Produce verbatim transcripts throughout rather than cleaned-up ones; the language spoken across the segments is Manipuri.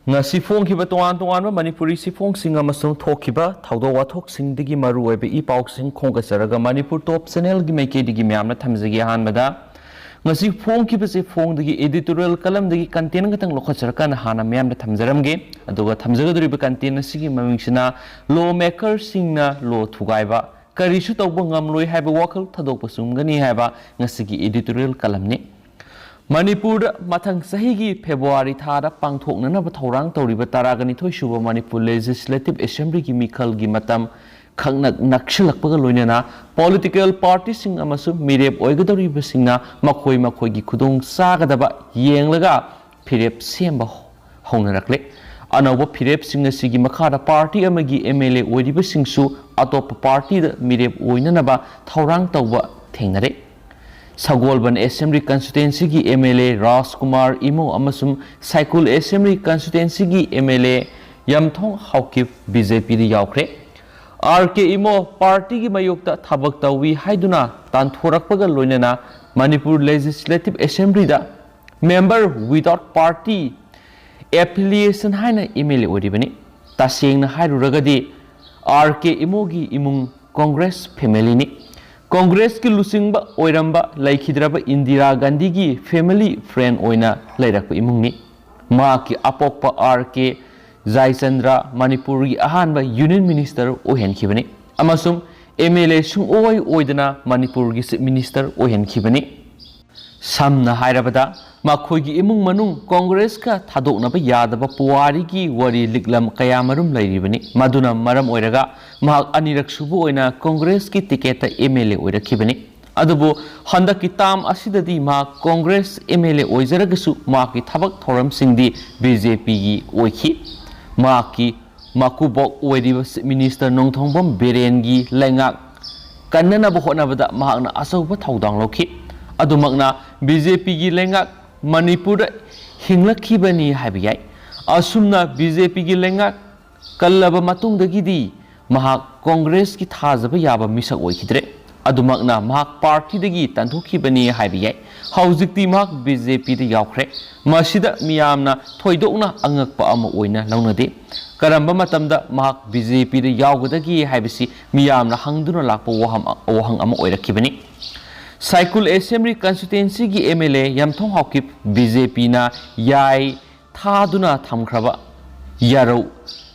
ꯉꯁꯤ ꯐꯣꯡꯈꯤꯕ ꯇꯣꯉꯥꯟ ꯇꯣꯉꯥꯟꯕ ꯃꯅꯤꯄꯨꯔꯤ ꯆꯦꯐꯣꯡꯁꯤꯡ ꯑꯃꯁꯨꯡ ꯊꯣꯛꯈꯤꯕ ꯊꯧꯗꯣꯛ ꯋꯥꯊꯣꯛꯁꯤꯡꯗꯒꯤ ꯃꯔꯨꯑꯣꯏꯕ ꯏ ꯄꯥꯎꯁꯤꯡ ꯈꯣꯝꯒꯠꯆꯔꯒ ꯃꯅꯤꯄꯨꯔ ꯇꯣꯞ ꯆꯦꯅꯦꯜꯒꯤ ꯃꯥꯏꯀꯩꯗꯒꯤ ꯃꯌꯥꯝꯅ ꯊꯝꯖꯒꯦ꯫ ꯑꯍꯥꯟꯕꯗ, ꯉꯁꯤ ꯐꯣꯡꯈꯤꯕ ꯆꯦꯐꯣꯡꯗꯒꯤ editorial columnꯗꯒꯤ content ꯈꯛꯇꯪ ꯂꯧꯈꯠꯆꯔꯀꯥꯟꯗ ꯍꯥꯟꯅ ꯃꯌꯥꯝꯗ ꯊꯝꯖꯔꯝꯒꯦ꯫ ꯑꯗꯨꯒ ꯊꯝꯖꯒꯗꯧꯔꯤꯕ content ꯑꯁꯤꯒꯤ ꯃꯃꯤꯡꯁꯤꯅ law makerꯁꯤꯡꯅ law ꯊꯨꯒꯥꯏꯕ, ꯀꯔꯤꯁꯨ ꯇꯧꯕ ꯉꯝꯂꯣꯏ ꯍꯥꯏꯕ ꯋꯥꯈꯜ ꯊꯥꯗꯣꯛꯄ ꯆꯨꯝꯒꯅꯤ ꯍꯥꯏꯕ ꯉꯁꯤꯒꯤ editorial columnꯅꯤ꯫ ꯃꯅꯤꯄꯨꯔꯗ ꯃꯊꯪ ꯆꯍꯤꯒꯤ ꯐꯦꯕ꯭ꯔꯨꯋꯥꯔꯤ ꯊꯥꯗ ꯄꯥꯡꯊꯣꯛꯅꯅꯕ ꯊꯧꯔꯥꯡ ꯇꯧꯔꯤꯕ ꯇꯔꯥꯒ ꯅꯤꯊꯣꯏ ꯁꯨꯕ ꯃꯅꯤꯄꯨꯔ Legislative Assemblyꯒꯤ ꯃꯤꯈꯜꯒꯤ ꯃꯇꯝ ꯈꯪꯅ ꯅꯛꯁꯤꯜꯂꯛꯄꯒ ꯂꯣꯏꯅꯅ political partyꯁꯤꯡ ꯑꯃꯁꯨꯡ ꯃꯤꯔꯦꯞ ꯑꯣꯏꯒꯗꯧꯔꯤꯕꯁꯤꯡꯅ ꯃꯈꯣꯏ ꯃꯈꯣꯏꯒꯤ ꯈꯨꯗꯣꯡ ꯆꯥꯒꯗꯕ ꯌꯦꯡꯂꯒ ꯐꯤꯔꯦꯞ ꯁꯦꯝꯕ ꯍꯧꯅꯔꯛꯂꯦ꯫ ꯑꯅꯧꯕ ꯐꯤꯔꯦꯞꯁꯤꯡ ꯑꯁꯤꯒꯤ ꯃꯈꯥꯗ party ꯑꯃꯒꯤ MLA ꯑꯣꯏꯔꯤꯕꯁꯤꯡꯁꯨ ꯑꯇꯣꯞꯄ partyꯗ ꯃꯤꯔꯦꯞ ꯑꯣꯏꯅꯅꯕ ꯊꯧꯔꯥꯡ ꯇꯧꯕ ꯊꯦꯡꯅꯔꯦ꯫ ꯁꯒꯣꯜꯕꯟ Assembly Constituencyꯒꯤ MLA ꯔꯥꯖꯀꯨꯃꯥꯔ ꯏꯃꯣ ꯑꯃꯁꯨꯡ ꯁꯥꯏꯀꯨꯜ Assembly Constituencyꯒꯤ MLA ꯌꯝꯊꯣꯡ ꯍꯥꯎꯀꯤꯞ BJPꯗ ꯌꯥꯎꯈ꯭ꯔꯦ꯫ RK ꯏꯃꯣ partyꯒꯤ ꯃꯥꯌꯣꯛꯇ ꯊꯕꯛ ꯇꯧꯏ ꯍꯥꯏꯗꯨꯅ ꯇꯥꯟꯊꯣꯔꯛꯄꯒ ꯂꯣꯏꯅꯅ Manipur Legislative Assemblyꯗ member without party affiliation ꯍꯥꯏꯅ MLA ꯑꯣꯏꯔꯤꯕꯅꯤ꯫ ꯇꯁꯦꯡꯅ ꯍꯥꯏꯔꯨꯔꯒꯗꯤ RK ꯏꯃꯣꯒꯤ ꯏꯃꯨꯡ Congress familyꯅꯤ꯫ Congressꯀꯤ ꯂꯨꯆꯤꯡꯕ ꯑꯣꯏꯔꯝꯕ ꯂꯩꯈꯤꯗ꯭ꯔꯕ ꯏꯟꯗꯤꯔꯥ ꯒꯥꯟꯙꯤꯒꯤ family friend ꯑꯣꯏꯅ ꯂꯩꯔꯛꯄ ꯏꯃꯨꯡꯅꯤ꯫ ꯃꯍꯥꯛꯀꯤ ꯑꯄꯣꯛꯄ RK ꯖꯥꯏꯆꯟꯗ꯭ꯔ ꯃꯅꯤꯄꯨꯔꯒꯤ ꯑꯍꯥꯟꯕ Union Minister ꯑꯣꯏꯍꯟꯈꯤꯕꯅꯤ ꯑꯃꯁꯨꯡ MLA ꯁꯨꯡꯑꯣꯏ ꯑꯣꯏꯗꯅ ꯃꯅꯤꯄꯨꯔꯒꯤ Chief Minister ꯑꯣꯏꯍꯟꯈꯤꯕꯅꯤ꯫ ꯁꯝꯅ ꯍꯥꯏꯔꯕꯗ, ꯃꯈꯣꯏꯒꯤ ꯏꯃꯨꯡ ꯃꯅꯨꯡ Congressꯀ ꯊꯥꯗꯣꯛꯅꯕ ꯌꯥꯗꯕ ꯄꯨꯋꯥꯔꯤꯒꯤ ꯋꯥꯔꯤ ꯂꯤꯛꯂꯝ ꯀꯌꯥꯃꯔꯨꯝ ꯂꯩꯔꯤꯕꯅꯤ꯫ ꯃꯗꯨꯅ ꯃꯔꯝ ꯑꯣꯏꯔꯒ ꯃꯍꯥꯛ ꯑꯅꯤꯔꯛ ꯁꯨꯕ ꯑꯣꯏꯅ Congressꯀꯤ ticketꯇ MLA ꯑꯣꯏꯔꯛꯈꯤꯕꯅꯤ꯫ ꯑꯗꯨꯕꯨ ꯍꯟꯗꯛꯀꯤ term ꯑꯁꯤꯗꯗꯤ ꯃꯍꯥꯛ Congress MLA ꯑꯣꯏꯖꯔꯒꯁꯨ ꯃꯍꯥꯛꯀꯤ ꯊꯕꯛ ꯊꯧꯔꯝꯁꯤꯡꯗꯤ BJPꯒꯤ ꯑꯣꯏꯈꯤ꯫ ꯃꯍꯥꯛꯀꯤ ꯃꯀꯨꯕꯣꯛ ꯑꯣꯏꯔꯤꯕ Chief Minister ꯅꯣꯡꯊꯣꯡꯕꯝ ꯕꯤꯔꯦꯟꯒꯤ ꯂꯩꯉꯥꯛ ꯀꯟꯅꯅꯕ ꯍꯣꯠꯅꯕꯗ ꯃꯍꯥꯛꯅ ꯑꯆꯧꯕ ꯊꯧꯗꯥꯡ ꯂꯧꯈꯤ꯫ ꯑꯗꯨꯃꯛꯅ BJPꯒꯤ ꯂꯩꯉꯥꯛ ꯃꯅꯤꯄꯨꯔꯗ ꯍꯤꯡꯂꯛꯈꯤꯕꯅꯤ ꯍꯥꯏꯕ ꯌꯥꯏ꯫ ꯑꯁꯨꯝꯅ BJPꯒꯤ ꯂꯩꯉꯥꯛ ꯀꯜꯂꯕ ꯃꯇꯨꯡꯗꯒꯤꯗꯤ ꯃꯍꯥꯛ Congressꯀꯤ ꯊꯥꯖꯕ ꯌꯥꯕ ꯃꯤꯁꯛ ꯑꯣꯏꯈꯤꯗ꯭ꯔꯦ꯫ ꯑꯗꯨꯃꯛꯅ ꯃꯍꯥꯛ ꯄꯥꯔꯇꯤꯗꯒꯤ ꯇꯥꯟꯊꯣꯛꯈꯤꯕꯅꯤ ꯍꯥꯏꯕ ꯌꯥꯏ꯫ ꯍꯧꯖꯤꯛꯇꯤ ꯃꯍꯥꯛ ꯕꯤ ꯖꯦ ꯄꯤꯗ ꯌꯥꯎꯈ꯭ꯔꯦ꯫ ꯃꯁꯤꯗ ꯃꯤꯌꯥꯝꯅ ꯊꯣꯏꯗꯣꯛꯅ ꯑꯉꯛꯄ ꯑꯃ ꯑꯣꯏꯅ ꯂꯧꯅꯗꯦ꯫ ꯀꯔꯝꯕ ꯃꯇꯝꯗ ꯃꯍꯥꯛ ꯕꯤ ꯖꯦ ꯄꯤꯗ ꯌꯥꯎꯒꯗꯒꯦ ꯍꯥꯏꯕꯁꯤ ꯃꯤꯌꯥꯝꯅ ꯍꯪꯗꯨꯅ ꯂꯥꯛꯄ ꯋꯥꯍꯪ, ꯋꯥꯍꯪ ꯑꯃ ꯑꯣꯏꯔꯛꯈꯤꯕꯅꯤ꯫ ꯁꯥꯏꯀꯨꯜ ꯑꯦꯁꯦꯝꯕ꯭ꯂꯤ ꯀꯟꯁꯇꯤꯇ꯭ꯋꯦꯟꯁꯤꯒꯤ M L A Yamthong Haokip B J ꯄꯤꯅ ꯌꯥꯏ ꯊꯥꯗꯨꯅ ꯊꯝꯈ꯭ꯔꯕ ꯌꯥꯔꯧ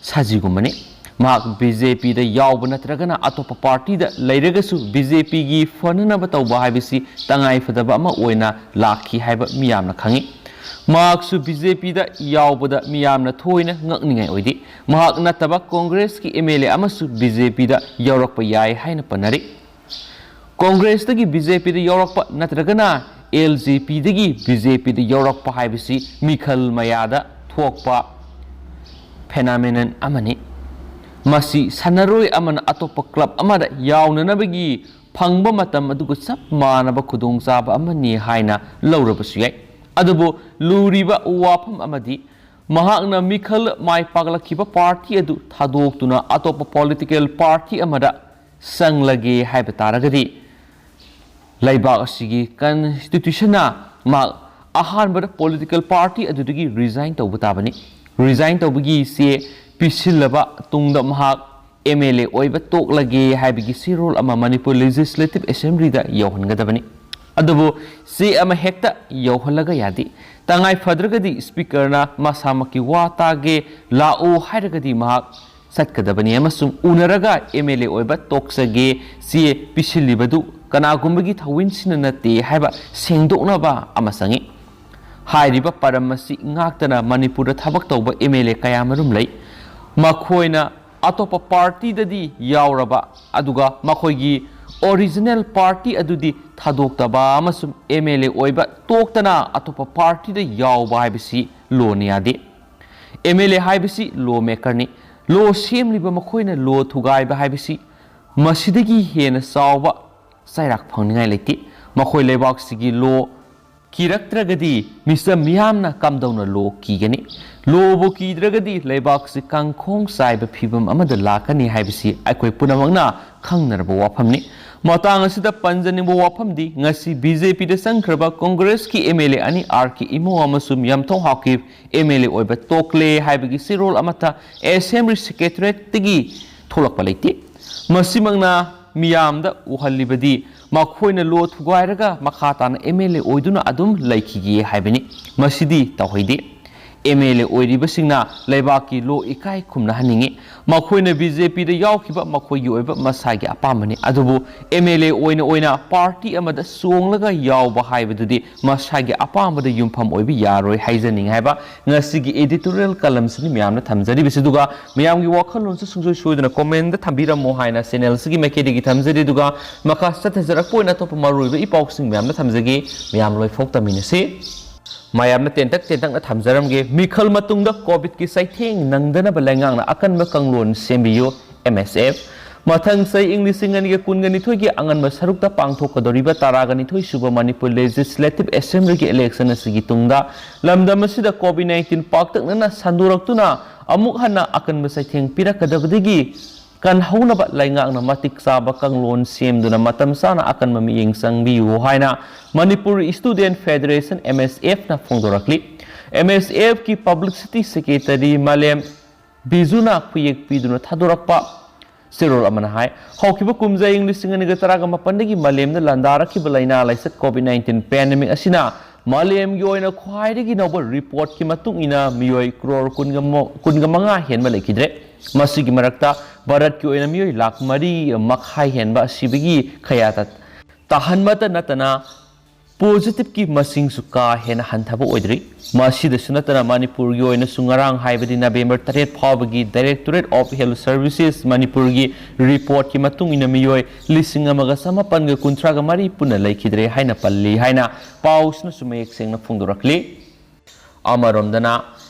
ꯁꯥꯖꯤꯒꯨꯝꯕꯅꯤ꯫ ꯃꯍꯥꯛ ꯕꯤ ꯖꯦ ꯄꯤꯗ ꯌꯥꯎꯕ ꯅꯠꯇ꯭ꯔꯒꯅ ꯑꯇꯣꯞꯄ ꯄꯥꯔꯇꯤꯗ ꯂꯩꯔꯒꯁꯨ ꯕꯤ ꯖꯦ ꯄꯤꯒꯤ ꯐꯅꯅꯕ ꯇꯧꯕ ꯍꯥꯏꯕꯁꯤ ꯇꯉꯥꯏꯐꯗꯕ ꯑꯃ ꯑꯣꯏꯅ ꯂꯥꯛꯈꯤ ꯍꯥꯏꯕ ꯃꯤꯌꯥꯝꯅ ꯈꯪꯏ꯫ ꯃꯍꯥꯛꯁꯨ ꯕꯤ ꯖꯦ ꯄꯤꯗ ꯌꯥꯎꯕꯗ ꯃꯤꯌꯥꯝꯅ ꯊꯣꯏꯅ ꯉꯛꯅꯤꯡꯉꯥꯏ ꯑꯣꯏꯗꯦ꯫ ꯃꯍꯥꯛ ꯅꯠꯇꯕ ꯀꯣꯡꯒ꯭ꯔꯦꯁꯀꯤ ꯑꯦꯝ ꯑꯦꯜ ꯑꯦ ꯑꯃꯁꯨ ꯕꯤ ꯖꯦ ꯄꯤꯗ ꯌꯥꯎꯔꯛꯄ ꯌꯥꯏ ꯍꯥꯏꯅ ꯄꯟꯅꯔꯤ꯫ ꯀꯣꯡꯒ꯭ꯔꯦꯁꯇꯒꯤ ꯕꯤ ꯖꯦ ꯄꯤꯗ ꯌꯥꯎꯔꯛꯄ ꯅꯠꯇ꯭ꯔꯒꯅ ꯑꯦꯜ ꯖꯦ ꯄꯤꯗꯒꯤ ꯕꯤ ꯖꯦ ꯄꯤꯗ ꯌꯥꯎꯔꯛꯄ ꯍꯥꯏꯕꯁꯤ ꯃꯤꯈꯜ ꯃꯌꯥꯗ ꯊꯣꯛꯄ ꯐꯦꯅꯥꯃꯦꯅꯟ ꯑꯃꯅꯤ꯫ ꯃꯁꯤ ꯁꯥꯟꯅꯔꯣꯏ ꯑꯃꯅ ꯑꯇꯣꯞꯄ ꯀ꯭ꯂꯕ ꯑꯃꯗ ꯌꯥꯎꯅꯅꯕꯒꯤ ꯐꯪꯕ ꯃꯇꯝ ꯑꯗꯨꯒ ꯆꯞ ꯃꯥꯟꯅꯕ ꯈꯨꯗꯣꯡꯆꯥꯕ ꯑꯃꯅꯤ ꯍꯥꯏꯅ ꯂꯧꯔꯕꯁꯨ ꯌꯥꯏ꯫ ꯑꯗꯨꯕꯨ ꯂꯨꯔꯤꯕ ꯋꯥꯐꯝ ꯑꯃꯗꯤ, ꯃꯍꯥꯛꯅ ꯃꯤꯈꯜ ꯃꯥꯏ ꯄꯥꯛꯂꯛꯈꯤꯕ ꯄꯥꯔꯇꯤ ꯑꯗꯨ ꯊꯥꯗꯣꯛꯇꯨꯅ ꯑꯇꯣꯞꯄ ꯄꯣꯂꯤꯇꯤꯀꯦꯜ ꯄꯥꯔꯇꯤ ꯑꯃꯗ ꯆꯪꯂꯒꯦ ꯍꯥꯏꯕ ꯇꯥꯔꯒꯗꯤ, ꯂꯩꯕꯥꯛ ꯑꯁꯤꯒꯤ ꯀꯟꯁꯇꯤꯇ꯭ꯌꯨꯁꯟꯅ ꯃꯍꯥꯛ ꯑꯍꯥꯟꯕꯗ ꯄꯣꯂꯤꯇꯤꯀꯦꯜ ꯄꯥꯔꯇꯤ ꯑꯗꯨꯗꯒꯤ ꯔꯤꯖꯥꯏꯟ ꯇꯧꯕ ꯇꯥꯕꯅꯤ꯫ ꯔꯤꯖꯥꯏꯟ ꯇꯧꯕꯒꯤ ꯆꯦ ꯄꯤꯁꯤꯜꯂꯕ ꯇꯨꯡꯗ ꯃꯍꯥꯛ ꯑꯦꯝ ꯑꯦꯜ ꯑꯦ ꯑꯣꯏꯕ ꯇꯣꯛꯂꯒꯦ ꯍꯥꯏꯕꯒꯤ ꯆꯦꯔꯣꯜ ꯑꯃ ꯃꯅꯤꯄꯨꯔ ꯂꯦꯖꯤꯁꯂꯦꯇꯤꯚ ꯑꯦꯁꯦꯝꯕ꯭ꯂꯤꯗ ꯌꯧꯍꯟꯒꯗꯕꯅꯤ꯫ ꯑꯗꯨꯕꯨ ꯆꯦ ꯑꯃ ꯍꯦꯛꯇ ꯌꯧꯍꯜꯂꯒ ꯌꯥꯗꯦ꯫ ꯇꯉꯥꯏ ꯐꯗ꯭ꯔꯒꯗꯤ ꯁ꯭ꯄꯤꯀꯔꯅ ꯃꯁꯥꯃꯛꯀꯤ ꯋꯥ ꯇꯥꯒꯦ ꯂꯥꯛꯎ ꯍꯥꯏꯔꯒꯗꯤ ꯃꯍꯥꯛ ꯆꯠꯀꯗꯕꯅꯤ ꯑꯃꯁꯨꯡ ꯎꯅꯔꯒ ꯑꯦꯝ ꯑꯦꯜ ꯑꯦ ꯑꯣꯏꯕ ꯇꯣꯛꯆꯒꯦ ꯆꯦ ꯄꯤꯁꯤꯜꯂꯤꯕꯗꯨ ꯀꯅꯥꯒꯨꯝꯕꯒꯤ ꯊꯧꯑꯣꯏꯟꯁꯤꯅ ꯅꯠꯇꯦ ꯍꯥꯏꯕ ꯁꯦꯡꯗꯣꯛꯅꯕ ꯑꯃ ꯆꯪꯏ꯫ ꯍꯥꯏꯔꯤꯕ ꯄꯔꯝ ꯑꯁꯤ ꯉꯥꯛꯇꯅ ꯃꯅꯤꯄꯨꯔꯗ ꯊꯕꯛ ꯇꯧꯕ ꯑꯦꯝ ꯑꯦꯜ ꯑꯦ ꯀꯌꯥꯃꯔꯨꯝ ꯂꯩ꯫ ꯃꯈꯣꯏꯅ ꯑꯇꯣꯞꯄ ꯄꯥꯔꯇꯤꯗꯗꯤ ꯌꯥꯎꯔꯕ, ꯑꯗꯨꯒ ꯃꯈꯣꯏꯒꯤ ꯑꯣꯔꯤꯖꯤꯅꯦꯜ ꯄꯥꯔꯇꯤ ꯑꯗꯨꯗꯤ ꯊꯥꯗꯣꯛꯇꯕ ꯑꯃꯁꯨꯡ ꯑꯦꯝ ꯑꯦꯜ ꯑꯦ ꯑꯣꯏꯕ ꯇꯣꯛꯇꯅ ꯑꯇꯣꯞꯄ ꯄꯥꯔꯇꯤꯗ ꯌꯥꯎꯕ ꯍꯥꯏꯕꯁꯤ ꯂꯣꯅ ꯌꯥꯗꯦ꯫ ꯑꯦꯝ ꯑꯦꯜ ꯑꯦ ꯍꯥꯏꯕꯁꯤ ꯂꯣ ꯃꯦꯀꯔꯅꯤ꯫ ꯂꯣ ꯁꯦꯝꯂꯤꯕ ꯃꯈꯣꯏꯅ ꯂꯣ ꯊꯨꯒꯥꯏꯕ ꯍꯥꯏꯕꯁꯤ ꯃꯁꯤꯗꯒꯤ ꯍꯦꯟꯅ ꯆꯥꯎꯕ ꯆꯩꯔꯥꯛ ꯐꯪꯅꯤꯡꯉꯥꯏ ꯂꯩꯇꯦ꯫ ꯃꯈꯣꯏ ꯂꯩꯕꯥꯛꯁꯤꯒꯤ ꯂꯣ ꯀꯤꯔꯛꯇ꯭ꯔꯒꯗꯤ ꯃꯤꯆꯝ ꯃꯤꯌꯥꯝꯅ ꯀꯝꯗꯧꯅ ꯂꯣ ꯀꯤꯒꯅꯤ? ꯂꯣꯕꯨ ꯀꯤꯗ꯭ꯔꯒꯗꯤ ꯂꯩꯕꯥꯛꯁꯤ ꯀꯥꯡꯈꯣꯡ ꯆꯥꯏꯕ ꯐꯤꯕꯝ ꯑꯃꯗ ꯂꯥꯛꯀꯅꯤ ꯍꯥꯏꯕꯁꯤ ꯑꯩꯈꯣꯏ ꯄꯨꯝꯅꯃꯛꯅ ꯈꯪꯅꯔꯕ ꯋꯥꯐꯝꯅꯤ꯫ ꯃꯇꯥꯡ ꯑꯁꯤꯗ ꯄꯟꯖꯅꯤꯡꯕ ꯋꯥꯐꯝꯗꯤ, ꯉꯁꯤ ꯕꯤ ꯖꯦ ꯄꯤꯗ ꯆꯪꯈ꯭ꯔꯕ ꯀꯣꯡꯒ꯭ꯔꯦꯁꯀꯤ ꯑꯦꯝ ꯑꯦꯜ ꯑꯦ ꯑꯅꯤ ꯑꯥꯔ ꯀꯦ ꯏꯃꯣ ꯑꯃꯁꯨꯡ ꯌꯥꯝꯊꯧ ꯍꯥꯎꯀꯤꯞ ꯑꯦꯝ ꯑꯦꯜ ꯑꯦ ꯑꯣꯏꯕ ꯇꯣꯛꯂꯦ ꯍꯥꯏꯕꯒꯤ ꯆꯦꯔꯣꯜ ꯑꯃꯠꯇ ꯑꯦꯁꯦꯝꯕ꯭ꯂꯤ ꯁꯦꯀ꯭ꯔꯦꯇꯔꯤꯌꯦꯠꯇꯒꯤ ꯊꯣꯛꯂꯛꯄ ꯂꯩꯇꯦ꯫ ꯃꯁꯤꯃꯛꯅ ꯃꯤꯌꯥꯝꯗ ꯎꯍꯜꯂꯤꯕꯗꯤ ꯃꯈꯣꯏꯅ ꯂꯣ ꯊꯨꯒꯥꯏꯔꯒ ꯃꯈꯥ ꯇꯥꯅ ꯑꯦꯝ ꯑꯦꯜ ꯑꯦ ꯑꯣꯏꯗꯨꯅ ꯑꯗꯨꯝ ꯂꯩꯈꯤꯒꯦ ꯍꯥꯏꯕꯅꯤ꯫ ꯃꯁꯤꯗꯤ ꯇꯧꯍꯩꯗꯦ꯫ ꯑꯦꯝ ꯑꯦꯜ ꯑꯦ ꯑꯣꯏꯔꯤꯕꯁꯤꯡꯅ ꯂꯩꯕꯥꯛꯀꯤ ꯂꯣ ꯏꯀꯥꯏ ꯈꯨꯝꯅꯍꯟꯅꯤꯡꯏ꯫ ꯃꯈꯣꯏꯅ ꯕꯤ ꯖꯦ ꯄꯤꯗ ꯌꯥꯎꯈꯤꯕ ꯃꯈꯣꯏꯒꯤ ꯑꯣꯏꯕ ꯃꯁꯥꯒꯤ ꯑꯄꯥꯝꯕꯅꯤ, ꯑꯗꯨꯕꯨ ꯑꯦꯝ ꯑꯦꯜ ꯑꯦ ꯑꯣꯏꯅ ꯑꯣꯏꯅ ꯄꯥꯔꯇꯤ ꯑꯃꯗ ꯆꯣꯡꯂꯒ ꯌꯥꯎꯕ ꯍꯥꯏꯕꯗꯨꯗꯤ ꯃꯁꯥꯒꯤ ꯑꯄꯥꯝꯕꯗ ꯌꯨꯝꯐꯝ ꯑꯣꯏꯕ ꯌꯥꯔꯣꯏ ꯍꯥꯏꯖꯅꯤꯡꯏ ꯍꯥꯏꯕ ꯉꯁꯤꯒꯤ editorial column ꯁꯤꯅꯤ ꯃꯌꯥꯝꯅ ꯊꯝꯖꯔꯤꯕꯁꯤ꯫ ꯑꯗꯨꯒ ꯃꯌꯥꯝꯒꯤ ꯋꯥꯈꯜꯂꯣꯟꯁꯨ ꯁꯨꯡꯁꯣꯏ ꯁꯣꯏꯗꯅ comment ꯊꯝꯕꯤꯔꯝꯃꯣ ꯍꯥꯏꯅ channel ꯁꯤꯒꯤ ꯃꯥꯏꯀꯩꯗꯒꯤ ꯊꯝꯖꯔꯤ꯫ ꯑꯗꯨꯒ ꯃꯈꯥ ꯆꯠꯊꯖꯔꯛꯄ ꯑꯣꯏꯅ ꯑꯇꯣꯞꯄ ꯃꯔꯨꯑꯣꯏꯕ ꯏ ꯄꯥꯎꯁꯤꯡ ꯃꯌꯥꯝꯅ ꯊꯝꯖꯒꯦ꯫ ꯃꯌꯥꯝ ꯂꯣꯏꯐꯥꯎ ꯇꯝꯃꯤꯟꯅꯁꯤ꯫ ꯃꯌꯥꯝꯅ ꯇꯦꯟꯇꯛ ꯇꯦꯟꯇꯛꯅ ꯊꯝꯖꯔꯝꯒꯦ꯫ ꯃꯤꯈꯜ ꯃꯇꯨꯡꯗ ꯀꯣꯚꯤꯗꯀꯤ ꯆꯩꯊꯦꯡ ꯅꯪꯗꯅꯕ ꯂꯩꯉꯥꯛꯅ ꯑꯀꯟꯕ ꯀꯥꯡꯂꯣꯟ ꯁꯦꯝꯕꯤꯌꯨ, ꯑꯦꯝ ꯑꯦꯁ ꯑꯦꯐ꯫ ꯃꯊꯪ ꯆꯍꯤ ꯏꯪ ꯂꯤꯁꯤꯡ ꯑꯅꯤꯒ ꯀꯨꯟꯒ ꯅꯤꯊꯣꯏꯒꯤ ꯑꯉꯟꯕ ꯁꯔꯨꯛꯇ ꯄꯥꯡꯊꯣꯛꯀꯗꯧꯔꯤꯕ ꯇꯔꯥꯒ ꯅꯤꯊꯣꯏ ꯁꯨꯕ ꯃꯅꯤꯄꯨꯔ Legislative Assembly ꯒꯤ election ꯑꯁꯤꯒꯤ ꯇꯨꯡꯗ ꯂꯝꯗꯝ ꯑꯁꯤꯗ ꯀꯣꯚꯤꯗ ꯅꯥꯏꯟꯇꯤꯟ ꯄꯥꯛꯇꯛꯅꯅ ꯁꯟꯗꯣꯔꯛꯇꯨꯅ ꯑꯃꯨꯛ ꯍꯟꯅ ꯑꯀꯟꯕ ꯆꯩꯊꯦꯡ ꯄꯤꯔꯛꯀꯗꯕꯗꯒꯤ ꯀꯟꯍꯧꯅꯕ ꯂꯩꯉꯥꯛꯅ ꯃꯇꯤꯛ ꯆꯥꯕ ꯀꯥꯡꯂꯣꯟ ꯁꯦꯝꯗꯨꯅ ꯃꯇꯝ ꯆꯥꯅ ꯑꯀꯟꯕ ꯃꯤꯠꯌꯦꯡ ꯆꯪꯕꯤꯌꯨ ꯍꯥꯏꯅ ꯃꯅꯤꯄꯨꯔ Student Federation, ꯑꯦꯝ ꯑꯦꯁ ꯑꯦꯐ ꯅ ꯐꯣꯡꯗꯣꯔꯛꯂꯤ꯫ ꯑꯦꯝ ꯑꯦꯁ ꯑꯦꯐ ꯀꯤ publicity secretary ꯃꯥꯂꯦꯝ ꯕꯤꯖꯨꯅ ꯈꯨꯌꯦꯛ ꯄꯤꯗꯨꯅ ꯊꯥꯗꯣꯔꯛꯄ ꯆꯦꯔꯣꯜ ꯑꯃꯅ ꯍꯥꯏ, ꯍꯧꯈꯤꯕ ꯀꯨꯝꯖꯥ ꯏꯪ ꯂꯤꯁꯤꯡ ꯑꯅꯤꯒ ꯇꯔꯥꯒ ꯃꯥꯄꯟꯗꯒꯤ ꯃꯥꯂꯦꯝꯗ ꯂꯥꯟꯗꯥꯔꯛꯈꯤꯕ ꯂꯥꯏꯅꯥ ꯂꯥꯏꯆꯠ ꯀꯣꯚꯤꯗ ꯅꯥꯏꯟꯇꯤꯟ pandemic ꯑꯁꯤꯅ ꯃꯥꯂꯦꯝꯒꯤ ꯑꯣꯏꯅ ꯈ꯭ꯋꯥꯏꯗꯒꯤ ꯅꯧꯕ report ꯀꯤ ꯃꯇꯨꯡ ꯏꯟꯅ ꯃꯤꯑꯣꯏ ꯀ꯭ꯔꯣꯔ ꯀꯨꯟꯒ ꯃꯉꯥ ꯍꯦꯟꯕ ꯂꯩꯈꯤꯗ꯭ꯔꯦ꯫ ꯃꯁꯤꯒꯤ ꯃꯔꯛꯇ ꯚꯥꯔꯠꯀꯤ ꯑꯣꯏꯅ ꯃꯤꯑꯣꯏ ꯂꯥꯈ ꯃꯔꯤ ꯃꯈꯥꯏ ꯍꯦꯟꯕ ꯁꯤꯕꯒꯤ ꯈꯌꯥ ꯇꯥ-, ꯇꯥꯍꯟꯕꯇ ꯅꯠꯇꯅ positive ꯀꯤ ꯃꯁꯤꯡꯁꯨ ꯀꯥ ꯍꯦꯟꯅ ꯍꯟꯊꯕ ꯑꯣꯏꯗ꯭ꯔꯤ꯫ ꯃꯁꯤꯗꯁꯨ ꯅꯠꯇꯅ ꯃꯅꯤꯄꯨꯔꯒꯤ ꯑꯣꯏꯅꯁꯨ ꯉꯔꯥꯡ ꯍꯥꯏꯕꯗꯤ November ꯇꯔꯦꯠ ꯐꯥꯎꯕꯒꯤ Directorate of Health Services ꯃꯅꯤꯄꯨꯔꯒꯤ report ꯀꯤ ꯃꯇꯨꯡ ꯏꯟꯅ ꯃꯤꯑꯣꯏ ꯂꯤꯁꯤꯡ ꯑꯃꯒ ꯆꯃꯥꯄꯟꯒ ꯀꯨꯟꯊ꯭ꯔꯥꯒ ꯃꯔꯤ ꯄꯨꯟꯅ ꯂꯩꯈꯤꯗ꯭ꯔꯦ ꯍꯥꯏꯅ ꯄꯜꯂꯤ ꯍꯥꯏꯅ ꯄꯥꯎꯁꯤꯅꯁꯨ ꯃꯌꯦꯛ ꯁꯦꯡꯅ ꯐꯣꯡꯗꯣꯔꯛꯂꯤ꯫ ꯑꯃꯔꯣꯝꯗꯅ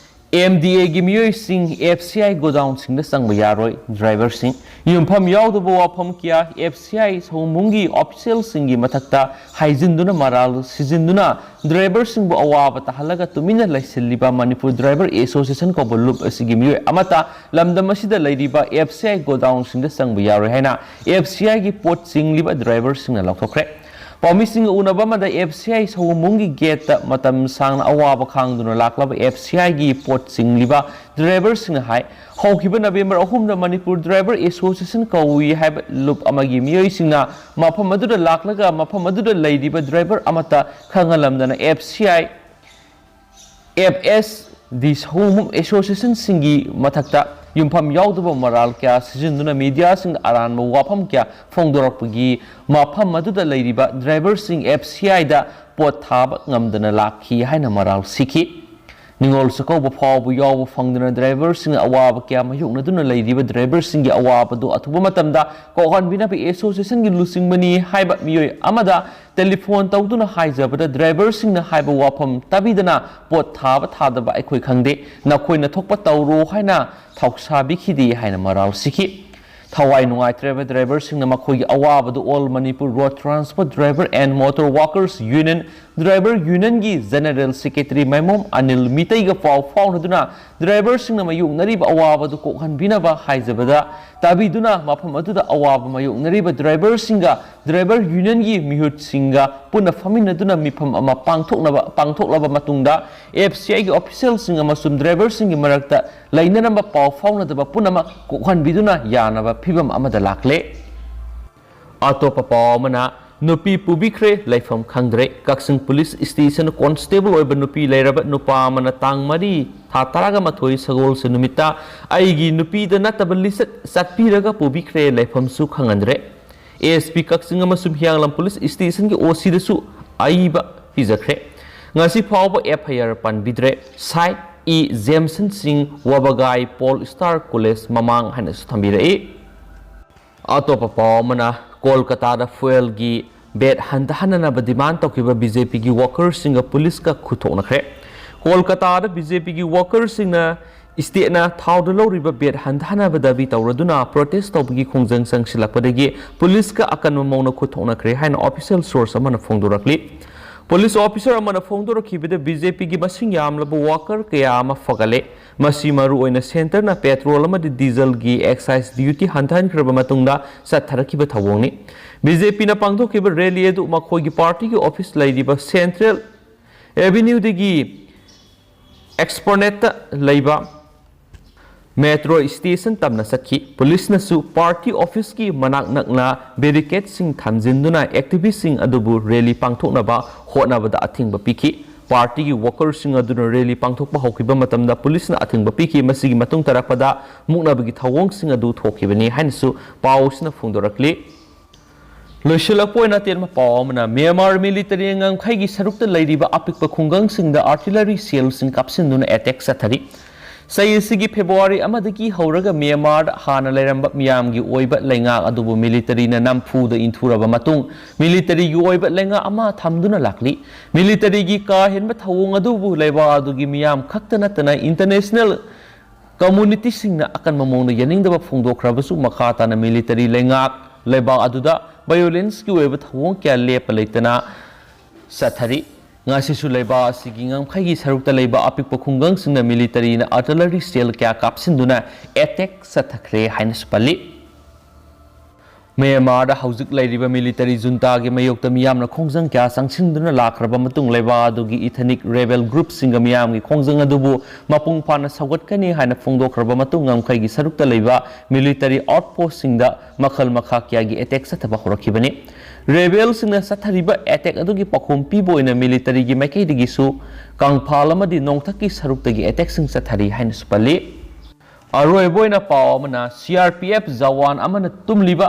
ꯑꯦꯝ ꯗꯤ ꯑꯦꯒꯤ ꯃꯤꯑꯣꯏꯁꯤꯡ ꯑꯦꯐ ꯁꯤ ꯑꯥꯏ ꯒꯣꯗꯥꯎꯟꯁꯤꯡꯗ ꯆꯪꯕ ꯌꯥꯔꯣꯏ꯫ ꯗ꯭ꯔꯥꯏꯚꯔꯁꯤꯡ ꯌꯨꯝꯐꯝ ꯌꯥꯎꯗꯕ ꯋꯥꯐꯝ ꯀꯌꯥ ꯑꯦꯐ ꯁꯤ ꯑꯥꯏ ꯁꯑꯣꯝꯕꯨꯡꯒꯤ ꯑꯣꯐꯤꯁꯤꯌꯦꯜꯁꯤꯡꯒꯤ ꯃꯊꯛꯇ ꯍꯥꯏꯖꯤꯟꯗꯨꯅ ꯃꯔꯥꯜ ꯁꯤꯖꯤꯟꯗꯨꯅ ꯗ꯭ꯔꯥꯏꯚꯔꯁꯤꯡꯕꯨ ꯑꯋꯥꯕ ꯇꯥꯍꯜꯂꯒ ꯇꯨꯃꯤꯟꯅ ꯂꯩꯁꯤꯜꯂꯤꯕ ꯃꯅꯤꯄꯨꯔ ꯗ꯭ꯔꯥꯏꯚꯔ ꯑꯦꯁꯣꯁꯤꯌꯦꯁꯟ ꯀꯧꯕ ꯂꯨꯞ ꯑꯁꯤꯒꯤ ꯃꯤꯑꯣꯏ ꯑꯃꯠꯇ ꯂꯝꯗꯝ ꯑꯁꯤꯗ ꯂꯩꯔꯤꯕ ꯑꯦꯐ ꯁꯤ ꯑꯥꯏ ꯒꯣꯗꯥꯎꯟꯁꯤꯡꯗ ꯆꯪꯕ ꯌꯥꯔꯣꯏ ꯍꯥꯏꯅ ꯑꯦꯐ ꯁꯤ ꯑꯥꯏꯒꯤ ꯄꯣꯠ ꯆꯤꯡꯂꯤꯕ ꯗ꯭ꯔꯥꯏꯚꯔꯁꯤꯡꯅ ꯂꯥꯎꯊꯣꯛꯈ꯭ꯔꯦ꯫ ꯄꯥꯎꯃꯤꯁꯤꯡꯒ ꯎꯅꯕ ꯑꯃꯗ ꯑꯦꯐ ꯁꯤ ꯑꯥꯏ ꯁꯑꯣꯝꯕꯨꯡꯒꯤ ꯒꯦꯠꯇ ꯃꯇꯝ ꯁꯥꯡꯅ ꯑꯋꯥꯕ ꯈꯥꯡꯗꯨꯅ ꯂꯥꯛꯂꯕ ꯑꯦꯐ ꯁꯤ ꯑꯥꯏꯒꯤ ꯄꯣꯠ ꯆꯤꯡꯂꯤꯕ ꯗ꯭ꯔꯥꯏꯚꯔꯁꯤꯡꯅ ꯍꯥꯏ, ꯍꯧꯈꯤꯕ ꯅꯕꯦꯝꯕꯔ ꯑꯍꯨꯝꯗ ꯃꯅꯤꯄꯨꯔ ꯗ꯭ꯔꯥꯏꯚꯔ ꯑꯦꯁꯣꯁꯤꯌꯦꯁꯟ ꯀꯧꯏ ꯍꯥꯏꯕ ꯂꯨꯞ ꯑꯃꯒꯤ ꯃꯤꯑꯣꯏꯁꯤꯡꯅ ꯃꯐꯝ ꯑꯗꯨꯗ ꯂꯥꯛꯂꯒ ꯃꯐꯝ ꯑꯗꯨꯗ ꯂꯩꯔꯤꯕ ꯗ꯭ꯔꯥꯏꯚꯔ ꯑꯃꯠꯇ ꯈꯪꯍꯜꯂꯝꯗꯅ F C I, F S D ꯁꯑꯣꯝꯕꯨꯡ ꯑꯦꯁꯣꯁꯤꯌꯦꯁꯟꯁꯤꯡꯒꯤ ꯃꯊꯛꯇ ꯌꯨꯝꯐꯝ ꯌꯥꯎꯗꯕ ꯃꯔꯥꯜ ꯀꯌꯥ ꯁꯤꯖꯤꯟꯗꯨꯅ ꯃꯤꯗꯤꯌꯥꯁꯤꯡꯗ ꯑꯔꯥꯟꯕ ꯋꯥꯐꯝ ꯀꯌꯥ ꯐꯣꯡꯗꯣꯔꯛꯄꯒꯤ ꯃꯐꯝ ꯑꯗꯨꯗ ꯂꯩꯔꯤꯕ ꯗ꯭ꯔꯥꯏꯚꯔꯁꯤꯡ ꯑꯦꯐ ꯁꯤ ꯑꯥꯏꯗ ꯄꯣꯠ ꯊꯥꯕ ꯉꯝꯗꯅ ꯂꯥꯛꯈꯤ ꯍꯥꯏꯅ ꯃꯔꯥꯜ ꯁꯤꯈꯤ꯫ ꯅꯤꯉꯣꯜ ꯆꯥꯛꯀꯧꯕ ꯐꯥꯎꯕ ꯌꯥꯎꯕ ꯐꯪꯗꯅ ꯗ꯭ꯔꯥꯏꯚꯔꯁꯤꯡꯅ ꯑꯋꯥꯕ ꯀꯌꯥ ꯃꯥꯌꯣꯛꯅꯗꯨꯅ ꯂꯩꯔꯤꯕ ꯗ꯭ꯔꯥꯏꯚꯔꯁꯤꯡꯒꯤ ꯑꯋꯥꯕꯗꯨ ꯑꯊꯨꯕ ꯃꯇꯝꯗ ꯀꯣꯛꯍꯟꯕꯤꯅꯕ ꯑꯦꯁꯣꯁꯤꯌꯦꯁꯟꯒꯤ ꯂꯨꯆꯤꯡꯕꯅꯤ ꯍꯥꯏꯕ ꯃꯤꯑꯣꯏ ꯑꯃꯗ ꯇꯦꯂꯤꯐꯣꯟ ꯇꯧꯗꯨꯅ ꯍꯥꯏꯖꯕꯗ ꯗ꯭ꯔꯥꯏꯚꯔꯁꯤꯡꯅ ꯍꯥꯏꯕ ꯋꯥꯐꯝ ꯇꯥꯕꯤꯗꯅ ꯄꯣꯠ ꯊꯥꯕ ꯊꯥꯗꯕ ꯑꯩꯈꯣꯏ ꯈꯪꯗꯦ, ꯅꯈꯣꯏꯅ ꯊꯣꯛꯄ ꯇꯧꯔꯣ ꯍꯥꯏꯅ ꯊꯧꯁꯥꯕꯤꯈꯤꯗꯦ ꯍꯥꯏꯅ ꯃꯔꯥꯜ ꯁꯤꯈꯤ꯫ ꯊꯋꯥꯏ ꯅꯨꯡꯉꯥꯏꯇ꯭ꯔꯕ ꯗ꯭ꯔꯥꯏꯚꯔꯁꯤꯡꯅ ꯃꯈꯣꯏꯒꯤ ꯑꯋꯥꯕꯗꯨ All Manipur Road Transport Driver and Motor Workers Union driver ꯌꯨꯅꯤꯌꯟꯒꯤ ꯖꯦꯅꯔꯦꯜ ꯁꯦꯀ꯭ꯔꯦꯇꯔꯤ ꯃꯥꯏꯃꯣꯝ ꯑꯅꯤꯜ ꯃꯤꯇꯩꯒ ꯄꯥꯎ ꯐꯥꯎꯅꯗꯨꯅ ꯗ꯭ꯔꯥꯏꯚꯔꯁꯤꯡꯅ ꯃꯥꯌꯣꯛꯅꯔꯤꯕ ꯑꯋꯥꯕꯗꯨ ꯀꯣꯛꯍꯟꯕꯤꯅꯕ ꯍꯥꯏꯖꯕꯗ ꯇꯥꯕꯤꯗꯨꯅ ꯃꯐꯝ ꯑꯗꯨꯗ ꯑꯋꯥꯕ ꯃꯥꯌꯣꯛꯅꯔꯤꯕ ꯗ꯭ꯔꯥꯏꯚꯔꯁꯤꯡꯒ ꯗ꯭ꯔꯥꯏꯚꯔ ꯌꯨꯅꯤꯌꯟꯒꯤ ꯃꯤꯍꯨꯠꯁꯤꯡꯒ ꯄꯨꯟꯅ ꯐꯝꯃꯤꯟꯅꯗꯨꯅ ꯃꯤꯐꯝ ꯑꯃ ꯄꯥꯡꯊꯣꯛꯅꯕ, ꯄꯥꯡꯊꯣꯛꯂꯕ ꯃꯇꯨꯡꯗ ꯑꯦꯐ ꯁꯤ ꯑꯥꯏꯒꯤ ꯑꯣꯐꯤꯁꯤꯌꯦꯜꯁꯤꯡ ꯑꯃꯁꯨꯡ ꯗ꯭ꯔꯥꯏꯚꯔꯁꯤꯡꯒꯤ ꯃꯔꯛꯇ ꯂꯩꯅꯔꯝꯕ ꯄꯥꯎ ꯐꯥꯎꯅꯗꯕ ꯄꯨꯝꯅꯃꯛ ꯀꯣꯛꯍꯟꯕꯤꯗꯨꯅ ꯌꯥꯅꯕ ꯐꯤꯕꯝ ꯑꯃꯗ ꯂꯥꯛꯂꯦ꯫ ꯑꯇꯣꯞꯄ ꯄꯥꯎ ꯑꯃꯅ, ꯅꯨꯄꯤ ꯄꯨꯕꯤꯈ꯭ꯔꯦ, ꯂꯩꯐꯝ ꯈꯪꯗ꯭ꯔꯦ꯫ ꯀꯛꯆꯤꯡ ꯄꯨꯂꯤꯁ ꯁ꯭ꯇꯦꯁꯟ ꯀꯣꯟꯁꯇꯦꯕꯜ ꯑꯣꯏꯕ ꯅꯨꯄꯤ ꯂꯩꯔꯕ ꯅꯨꯄꯥ ꯑꯃꯅ ꯇꯥꯡ ꯃꯔꯤ ꯊꯥ ꯇꯔꯥꯒ ꯃꯥꯊꯣꯏ ꯁꯒꯣꯜꯁꯦꯟ ꯅꯨꯃꯤꯠꯇ ꯑꯩꯒꯤ ꯅꯨꯄꯤꯗ ꯅꯠꯇꯕ ꯂꯤꯆꯠ ꯆꯠꯄꯤꯔꯒ ꯄꯨꯕꯤꯈ꯭ꯔꯦ, ꯂꯩꯐꯝꯁꯨ ꯈꯪꯍꯟꯗ꯭ꯔꯦ꯫ ꯑꯦ ꯑꯦꯁ ꯄꯤ ꯀꯛꯆꯤꯡ ꯑꯃꯁꯨꯡ ꯍꯤꯌꯥꯡꯂꯝ ꯄꯨꯂꯤꯁ ꯁ꯭ꯇꯦꯁꯟꯒꯤ ꯑꯣ ꯁꯤꯗꯁꯨ ꯑꯏꯕ ꯄꯤꯖꯈ꯭ꯔꯦ꯫ ꯉꯁꯤ ꯐꯥꯎꯕ ꯑꯦꯐ ꯑꯥꯏ ꯑꯥꯔ ꯄꯟꯕꯤꯗ꯭ꯔꯦ꯫ ꯁꯥꯏꯠ ꯏ ꯖꯦꯝꯁꯟ ꯁꯤꯡ, ꯋꯥꯕꯒꯥꯏ ꯄꯣꯜ ꯁ꯭ꯇꯥꯔ ꯀꯣꯂꯦꯖ ꯃꯃꯥꯡ ꯍꯥꯏꯅꯁꯨ ꯊꯝꯕꯤꯔꯛꯏ꯫ ꯑꯇꯣꯞꯄ ꯄꯥꯎ ꯑꯃꯅ, ꯀꯣꯜꯀꯇꯥꯗ ꯐ꯭ꯌꯨꯑꯦꯜꯒꯤ ꯚꯦꯠ ꯍꯟꯊꯍꯟꯅꯅꯕ ꯗꯤꯃꯥꯟ ꯇꯧꯈꯤꯕ ꯕꯤ ꯖꯦ ꯄꯤꯒꯤ ꯋꯥꯀꯔꯁꯤꯡꯒ ꯄꯨꯂꯤꯁꯀ ꯈꯨꯠꯊꯣꯛꯅꯈ꯭ꯔꯦ꯫ ꯀꯣꯜꯀꯇꯥꯗ ꯕꯤ ꯖꯦ ꯄꯤꯒꯤ ꯋꯥꯀꯔꯁꯤꯡꯅ ꯁ꯭ꯇꯦꯠꯅ ꯊꯥꯎꯗ ꯂꯧꯔꯤꯕ ꯕꯦꯠ ꯍꯟꯊꯍꯟꯅꯕ ꯗꯥꯕꯤ ꯇꯧꯔꯗꯨꯅ ꯄ꯭ꯔꯣꯇꯦꯁ ꯇꯧꯕꯒꯤ ꯈꯣꯡꯖꯪ ꯆꯪꯁꯤꯜꯂꯛꯄꯗꯒꯤ ꯄꯨꯂꯤꯁꯀ ꯑꯀꯟꯕ ꯃꯑꯣꯡꯗ ꯈꯨꯠ ꯊꯣꯛꯅꯈ꯭ꯔꯦ ꯍꯥꯏꯅ ꯑꯣꯐꯤꯁꯤꯌꯦꯜ ꯁꯣꯔꯁ ꯑꯃꯅ ꯐꯣꯡꯗꯣꯔꯛꯂꯤ꯫ ꯄꯨꯂꯤꯁ ꯑꯣꯐꯤꯁꯔ ꯑꯃꯅ ꯐꯣꯡꯗꯣꯔꯛꯈꯤꯕꯗ ꯕꯤ ꯖꯦ ꯄꯤꯒꯤ ꯃꯁꯤꯡ ꯌꯥꯝꯂꯕ ꯋꯥꯀꯔ ꯀꯌꯥ ꯑꯃ ꯐꯒꯠꯂꯦ꯫ ꯃꯁꯤ ꯃꯔꯨꯑꯣꯏꯅ ꯁꯦꯟꯇꯔꯅ ꯄꯦꯇ꯭ꯔꯣꯜ ꯑꯃꯗꯤ ꯗꯤꯖꯜꯒꯤ ꯑꯦꯛꯁꯥꯏꯖ ꯗ꯭ꯌꯨꯇꯤ ꯍꯟꯊꯍꯟꯈ꯭ꯔꯕ ꯃꯇꯨꯡꯗ ꯆꯠꯊꯔꯛꯈꯤꯕ ꯊꯧꯑꯣꯡꯅꯤ꯫ ꯕꯤ ꯖꯦ ꯄꯤꯅ ꯄꯥꯡꯊꯣꯛꯈꯤꯕ ꯔꯦꯂꯤ ꯑꯗꯨ ꯃꯈꯣꯏꯒꯤ ꯄꯥꯔꯇꯤꯒꯤ ꯑꯣꯐꯤꯁ ꯂꯩꯔꯤꯕ ꯁꯦꯟꯇ꯭ꯔꯦꯜ ꯑꯦꯚꯦꯅ꯭ꯌꯨꯗꯒꯤ ꯑꯦꯛꯁꯄꯣꯅꯦꯠꯇ ꯂꯩꯕ ꯃꯦꯇ꯭ꯔꯣ ꯁ꯭ꯇꯦꯁꯟ ꯇꯝꯅ ꯆꯠꯈꯤ꯫ ꯄꯨꯂꯤꯁꯅꯁꯨ ꯄꯥꯔꯇꯤ ꯑꯣꯐꯤꯁꯀꯤ ꯃꯅꯥꯛ ꯅꯛꯅ ꯕꯦꯔꯤꯀꯦꯗꯁꯤꯡ ꯊꯝꯖꯤꯟꯗꯨꯅ ꯑꯦꯛꯇꯤꯚꯤꯁ꯭ꯠꯁꯤꯡ ꯑꯗꯨꯕꯨ ꯔꯦꯂꯤ ꯄꯥꯡꯊꯣꯛꯅꯕ ꯍꯣꯠꯅꯕꯗ ꯑꯊꯤꯡꯕ ꯄꯤꯈꯤ꯫ ꯄꯥꯔꯇꯤꯒꯤ ꯋꯥꯀꯔꯁꯤꯡ ꯑꯗꯨꯅ ꯔꯦꯂꯤ ꯄꯥꯡꯊꯣꯛꯄ ꯍꯧꯈꯤꯕ ꯃꯇꯝꯗ ꯄꯨꯂꯤꯁꯅ ꯑꯊꯤꯡꯕ ꯄꯤꯈꯤ꯫ ꯃꯁꯤꯒꯤ ꯃꯇꯨꯡ ꯇꯥꯔꯛꯄꯗ ꯃꯨꯛꯅꯕꯒꯤ ꯊꯧꯑꯣꯡꯁꯤꯡ ꯑꯗꯨ ꯊꯣꯛꯈꯤꯕꯅꯤ ꯍꯥꯏꯅꯁꯨ ꯄꯥꯎ ꯑꯁꯤꯅ ꯐꯣꯡꯗꯣꯔꯛꯂꯤ꯫ ꯂꯣꯏꯁꯤꯜꯂꯛꯄ ꯑꯣꯏꯅ ꯑꯇꯦꯟꯕ ꯄꯥꯎ ꯑꯃꯅ, ꯃ꯭ꯌꯥꯟꯃꯥꯔ ꯃꯤꯂꯤꯇꯔꯤ ꯉꯝꯈꯩꯒꯤ ꯁꯔꯨꯛꯇ ꯂꯩꯔꯤꯕ ꯑꯄꯤꯛꯄ ꯈꯨꯡꯒꯪꯁꯤꯡꯗ ꯑꯥꯔꯇꯤꯂꯔꯤ ꯁꯦꯜꯁꯤꯡ ꯀꯥꯞꯁꯤꯟꯗꯨꯅ ꯑꯦꯇꯦꯛ ꯆꯠꯊꯔꯤ꯫ ꯆꯍꯤ ꯑꯁꯤꯒꯤ ꯐꯦꯕ꯭ꯔꯨꯋꯥꯔꯤ ꯑꯃꯗꯒꯤ ꯍꯧꯔꯒ ꯃ꯭ꯌꯥꯟꯃꯥꯔꯗ ꯍꯥꯟꯅ ꯂꯩꯔꯝꯕ ꯃꯤꯌꯥꯝꯒꯤ ꯑꯣꯏꯕ ꯂꯩꯉꯥꯛ ꯑꯗꯨꯕꯨ ꯃꯤꯂꯤꯇꯔꯤꯅ ꯅꯝꯐꯨꯗ ꯏꯟꯊꯨꯔꯕ ꯃꯇꯨꯡ, ꯃꯤꯂꯤꯇꯔꯤꯒꯤ ꯑꯣꯏꯕ ꯂꯩꯉꯥꯛ ꯑꯃ ꯊꯝꯗꯨꯅ ꯂꯥꯛꯂꯤ꯫ ꯃꯤꯂꯤꯇꯔꯤꯒꯤ ꯀꯥ ꯍꯦꯟꯕ ꯊꯧꯑꯣꯡ ꯑꯗꯨꯕꯨ ꯂꯩꯕꯥꯛ ꯑꯗꯨꯒꯤ ꯃꯤꯌꯥꯝ ꯈꯛꯇ ꯅꯠꯇꯅ ꯏꯟꯇꯔꯅꯦꯁꯅꯦꯜ ꯀꯝꯃꯨꯅꯤꯇꯤꯁꯤꯡꯅ ꯑꯀꯟꯕ ꯃꯑꯣꯡꯗ ꯌꯥꯅꯤꯡꯗꯕ ꯐꯣꯡꯗꯣꯛꯈ꯭ꯔꯕꯁꯨ, ꯃꯈꯥ ꯇꯥꯅ ꯃꯤꯂꯤꯇꯔꯤ ꯂꯩꯉꯥꯛ ꯂꯩꯕꯥꯛ ꯑꯗꯨꯗ ꯚꯥꯏꯑꯣꯂꯦꯟꯁꯀꯤ ꯑꯣꯏꯕ ꯊꯧꯑꯣꯡ ꯀꯌꯥ ꯂꯦꯞꯄ ꯂꯩꯇꯅ ꯆꯠꯊꯔꯤ꯫ ꯉꯁꯤꯁꯨ ꯂꯩꯕꯥꯛ ꯑꯁꯤꯒꯤ ꯉꯝꯈꯩꯒꯤ ꯁꯔꯨꯛꯇ ꯂꯩꯕ ꯑꯄꯤꯛꯄ ꯈꯨꯡꯒꯪꯁꯤꯡꯗ ꯃꯤꯂꯤꯇꯔꯤꯅ ꯑꯥꯔꯇꯤꯂꯔꯤ ꯁꯦꯜ ꯀꯌꯥ ꯀꯥꯞꯁꯤꯟꯗꯨꯅ ꯑꯦꯇꯦꯛ ꯆꯠꯊꯈ꯭ꯔꯦ ꯍꯥꯏꯅꯁꯨ ꯄꯜꯂꯤ꯫ ꯃ꯭ꯌꯥꯟꯃꯥꯔꯗ ꯍꯧꯖꯤꯛ ꯂꯩꯔꯤꯕ ꯃꯤꯂꯤꯇꯔꯤ ꯖꯨꯟꯇꯥꯒꯤ ꯃꯥꯌꯣꯛꯇ ꯃꯤꯌꯥꯝꯅ ꯈꯣꯡꯖꯪ ꯀꯌꯥ ꯆꯪꯁꯤꯟꯗꯨꯅ ꯂꯥꯛꯈ꯭ꯔꯕ ꯃꯇꯨꯡ, ꯂꯩꯕꯥꯛ ꯑꯗꯨꯒꯤ ꯏꯊꯅꯤꯛ ꯔꯦꯕꯦꯜ ꯒ꯭ꯔꯨꯞꯁꯤꯡꯒ ꯃꯤꯌꯥꯝꯒꯤ ꯈꯣꯡꯖꯪ ꯑꯗꯨꯕꯨ ꯃꯄꯨꯡ ꯐꯥꯅ ꯁꯧꯒꯠꯀꯅꯤ ꯍꯥꯏꯅ ꯐꯣꯡꯗꯣꯛꯈ꯭ꯔꯕ ꯃꯇꯨꯡ, ꯉꯝꯈꯩꯒꯤ ꯁꯔꯨꯛꯇ ꯂꯩꯕ ꯃꯤꯂꯤꯇꯔꯤ ꯑꯥꯎꯠꯄꯣꯁꯁꯤꯡꯗ ꯃꯈꯜ ꯃꯈꯥ ꯀꯌꯥꯒꯤ ꯑꯦꯇꯦꯛ ꯆꯠꯊꯕ ꯍꯧꯔꯛꯈꯤꯕꯅꯤ꯫ ꯔꯦꯕꯦꯜꯁꯤꯡꯅ ꯆꯠꯊꯔꯤꯕ ꯑꯦꯇꯦꯛ ꯑꯗꯨꯒꯤ ꯄꯥꯎꯈꯨꯝ ꯄꯤꯕ ꯑꯣꯏꯅ ꯃꯤꯂꯤꯇꯔꯤꯒꯤ ꯃꯥꯏꯀꯩꯗꯒꯤꯁꯨ ꯀꯪꯐꯥꯜ ꯑꯃꯗꯤ ꯅꯣꯡꯊꯛꯀꯤ ꯁꯔꯨꯛꯇꯒꯤ ꯑꯦꯇꯦꯛꯁꯤꯡ ꯆꯠꯊꯔꯤ ꯍꯥꯏꯅꯁꯨ ꯄꯜꯂꯤ꯫ ꯑꯔꯣꯏꯕ ꯑꯣꯏꯅ ꯄꯥꯎ ꯑꯃꯅ, C R P F Jawan ꯑꯃꯅ ꯇꯨꯝꯂꯤꯕ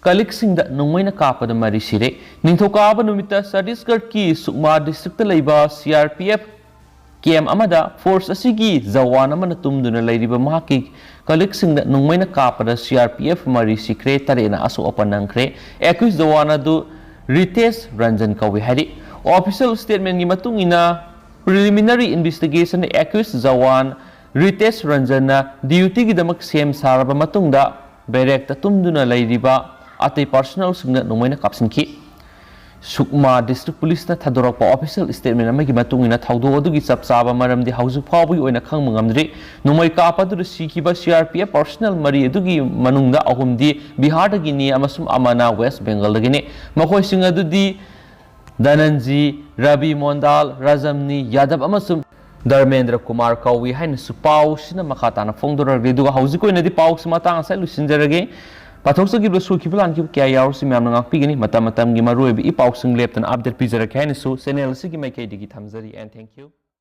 ꯀꯂꯤꯛꯁꯤꯡꯗ ꯅꯣꯡꯃꯩꯅ ꯀꯥꯞꯄꯗ ꯃꯔꯤ ꯁꯤꯔꯦ꯫ ꯅꯤꯡꯊꯧꯀꯥꯕ ꯅꯨꯃꯤꯠꯇ ꯆꯇꯤꯁꯒꯔꯀꯤ ꯁꯨꯛꯃꯥ ꯗꯤꯁꯇ꯭ꯔꯤꯛꯇ ꯂꯩꯕ ꯁꯤ ꯑꯥꯔ ꯄꯤ ꯑꯦꯐ ꯀꯦꯝ ꯑꯃꯗ ꯐꯣꯔꯁ ꯑꯁꯤꯒꯤ ꯖꯋꯥꯟ ꯑꯃꯅ ꯇꯨꯝꯗꯨꯅ ꯂꯩꯔꯤꯕ ꯃꯍꯥꯛꯀꯤ ꯀꯂꯤꯛꯁꯤꯡꯗ ꯅꯣꯡꯃꯩꯅ ꯀꯥꯞꯄꯗ ꯁꯤ ꯑꯥꯔ ꯄꯤ ꯑꯦꯐ ꯃꯔꯤ ꯁꯤꯈ꯭ꯔꯦ, ꯇꯔꯦꯠꯅ ꯑꯁꯣꯛ ꯑꯄꯟ ꯅꯪꯈ꯭ꯔꯦ꯫ ꯑꯦꯀ꯭ꯌꯨꯁ ꯖꯋꯥꯟ ꯑꯗꯨ ꯔꯤꯇꯦꯁ ꯔꯟꯖꯟ ꯀꯧꯏ ꯍꯥꯏꯔꯤ꯫ ꯑꯣꯐꯤꯁꯤꯌꯦꯜ ꯁ꯭ꯇꯦꯠꯃꯦꯟꯒꯤ ꯃꯇꯨꯡ ꯏꯟꯅ, Preliminary Investigation Accused Jawan Ritesh Ranjanꯅ dutyꯒꯤꯗꯃꯛ ꯁꯦꯝ ꯁꯥꯔꯕ ꯃꯇꯨꯡꯗ barrackꯇ ꯇꯨꯝꯗꯨꯅ ꯂꯩꯔꯤꯕ ꯑꯇꯩ personnelꯁꯤꯡꯅ ꯅꯣꯡꯃꯩꯅ ꯀꯥꯞꯁꯤꯟꯈꯤ꯫ ꯁꯨꯛꯃꯥ District Policeꯅ ꯊꯥꯗꯣꯔꯛꯄ official statement ꯑꯃꯒꯤ ꯃꯇꯨꯡ ꯏꯟꯅ ꯊꯧꯗꯣꯛ ꯑꯗꯨꯒꯤ ꯆꯞ ꯆꯥꯕ ꯃꯔꯝꯗꯤ ꯍꯧꯖꯤꯛ ꯐꯥꯎꯕꯒꯤ ꯑꯣꯏꯅ ꯈꯪꯕ ꯉꯝꯗ꯭ꯔꯤ꯫ ꯅꯣꯡꯃꯩ ꯀꯥꯞꯄ ꯑꯗꯨꯗ ꯁꯤꯈꯤꯕ C R P F personnel ꯃꯔꯤ ꯑꯗꯨꯒꯤ ꯃꯅꯨꯡꯗ ꯑꯍꯨꯝꯗꯤ ꯕꯤꯍꯥꯔꯗꯒꯤꯅꯤ ꯑꯃꯁꯨꯡ ꯑꯃꯅ West Bengalꯗꯒꯤꯅꯤ꯫ ꯃꯈꯣꯏꯁꯤꯡ ꯑꯗꯨꯗꯤ ꯙꯅꯟꯖꯤ, ꯔꯕꯤ ꯃꯣꯟꯗꯥꯜ, ꯔꯥꯖꯝꯅꯤ ꯌꯥꯗꯕ ꯑꯃꯁꯨꯡ ꯙꯔꯃꯦꯟꯗ꯭ꯔ ꯀꯨꯃꯥꯔ ꯀꯧꯏ ꯍꯥꯏꯅꯁꯨ ꯄꯥꯎꯁꯤꯅ ꯃꯈꯥ ꯇꯥꯅ ꯐꯣꯡꯗꯣꯔꯛꯂꯤ꯫ ꯑꯗꯨꯒ ꯍꯧꯖꯤꯛꯀꯤ ꯑꯣꯏꯅꯗꯤ ꯄꯥꯎꯁꯤ ꯃꯇꯥꯡ ꯑꯁꯤꯗ ꯂꯣꯏꯁꯤꯟꯖꯔꯒꯦ꯫ ꯄꯥꯊꯣꯛꯆꯈꯤꯕ ꯁꯣꯛꯈꯤꯕ ꯂꯥꯟꯈꯤꯕ ꯀꯌꯥ ꯌꯥꯎꯔꯁꯨ ꯃꯌꯥꯝꯅ ꯉꯥꯛꯄꯤꯒꯅꯤ꯫ ꯃꯇꯝ ꯃꯇꯝꯒꯤ ꯃꯔꯨꯑꯣꯏꯕ ꯏ ꯄꯥꯎꯁꯤꯡ ꯂꯦꯞꯇꯅ update ꯄꯤꯖꯔꯛꯀꯦ ꯍꯥꯏꯅꯁꯨ channel ꯑꯁꯤꯒꯤ ꯃꯥꯏꯀꯩꯗꯒꯤ ꯊꯝꯖꯔꯤ꯫ And thank you.